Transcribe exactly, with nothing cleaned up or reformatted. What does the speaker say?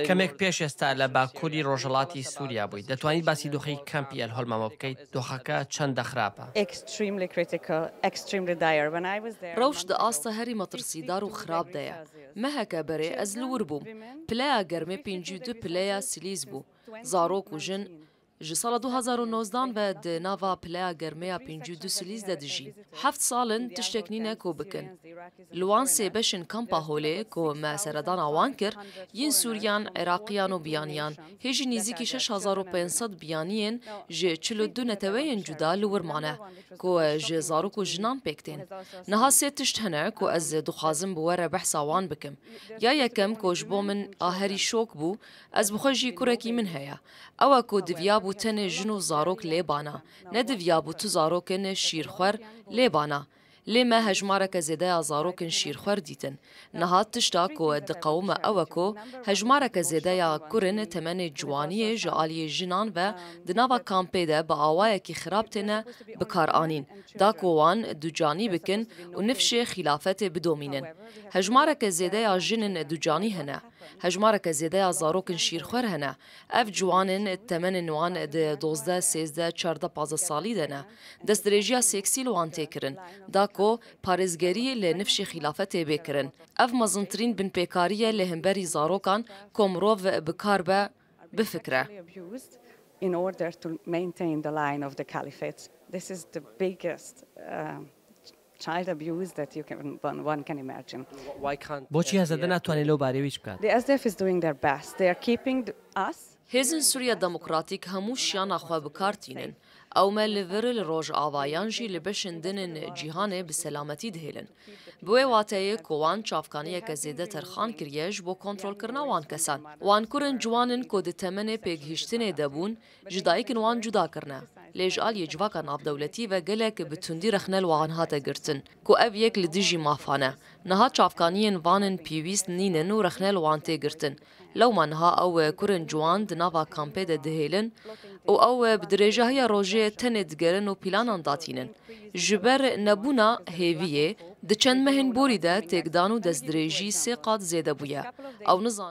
Kemek pêş êsta li bakurî rojhilatî Sûriya bûyî. دەتوانیت باسی دۆخی کەمپی ئەلهۆلمەمە بکەیت؟ دۆخەکە چەندە خراپە؟ Extremely critical, extremely dire. When I was there, Rewş di asta herî metirsîdar û xirab de ye. Meheke berê ez li wir bûm. Pileya germê pêncî û du pileya silîz bû. Zarok û jin ji sala du hazar û nozdan ve di nava pileya germê ya pêncî û du silîz de dijîn. Heft sal in tiştek nîne ku bikin. Li wan sê beşên kampa Holê ku me seredana wan kir, yên Sûriyan, Iraqiyan û biyaniyan, hê jî nîzîkî şeş hezar û pênc sed biyaniyên ji çil û du neteweyên cuda li wir mane, ku ji zarok û jinan pêk tên. Niha sê tişt hene ku ez dixwazim bi we re behsa wan bikim. Ya yekem ku ji bo min a herî şok bû, ez bi xwe jî kurekî min heye. Ew e ku diviyabû tenê jin û zarok lê bana. Ne diviyabû tu zarokin şîrxwer lê bana. Lê me hejmareke zêde ya zarokin şîrxwer dîtin. Niha tişta ku diqewime ew e ku hejmareke zêde ya kurin temenê ciwaniyê ji aliyê jinan ve di nava kampê de bi awayekî xirab têne bikaranîn, da ku wan ducanî bikin û nifşê xîlafetê bidomînin. Hejmareke zêde ya jin in ducanî hene. Hejmareke zêde ya zarokin şîrxwer hene. Ev ciwan in temenên wan di dozdeh, sêzdeh, çardeh, pazdeh salî de ne. Destdirêjiya seksî li wan tê kirin, da ku parêzgerî li nifşê xîlafetê bê kirin. Ev mezintirîn binpêkarî ye li hemberî zarokan ku mirov bi kar be, bifikre. Sexually abused in order to maintain the line of the caliphate. This is the biggest, uh, child abuse that you can, one, one can imagine. Why can't بۆچی هەسەدە ناتوانێت لەو بارەیە هیچ بکات؟ The S D F is doing their best. They are keeping the, us Hêzên Sûriya Demokratîk hemû şiyana xwe bi kar tînin. Ew me li vir li Rojava yan jî li beşên din in cîhanê bi selametî dihêlin. Bi wê wateyê ku wan çavkaniyeke zêde terxan kiriye ji bo kontrolkirina wan kesan. Wan kurin ciwan in ku di temenê pêgihîştinê de bûn, ji dayikên wan cuda kirine. Lê ji aliyê civaka navdewletî ve gelek bi tundî rexne li wan hate girtin, ku ev yek li dijî mafan e. Niha çavkaniyên van in pêwîst nînin û rexne li wan tê girtin. Lewma niha ew kurên ciwan di nava kampê de dihêlin û ew bi dirêjahiya rojê tenê digerin û pîlanan datînin. Ji ber nebûna hêviyê, di çend mehên borî de têkdan û destdirêjî sê qat zêde bûye. Ew nizan.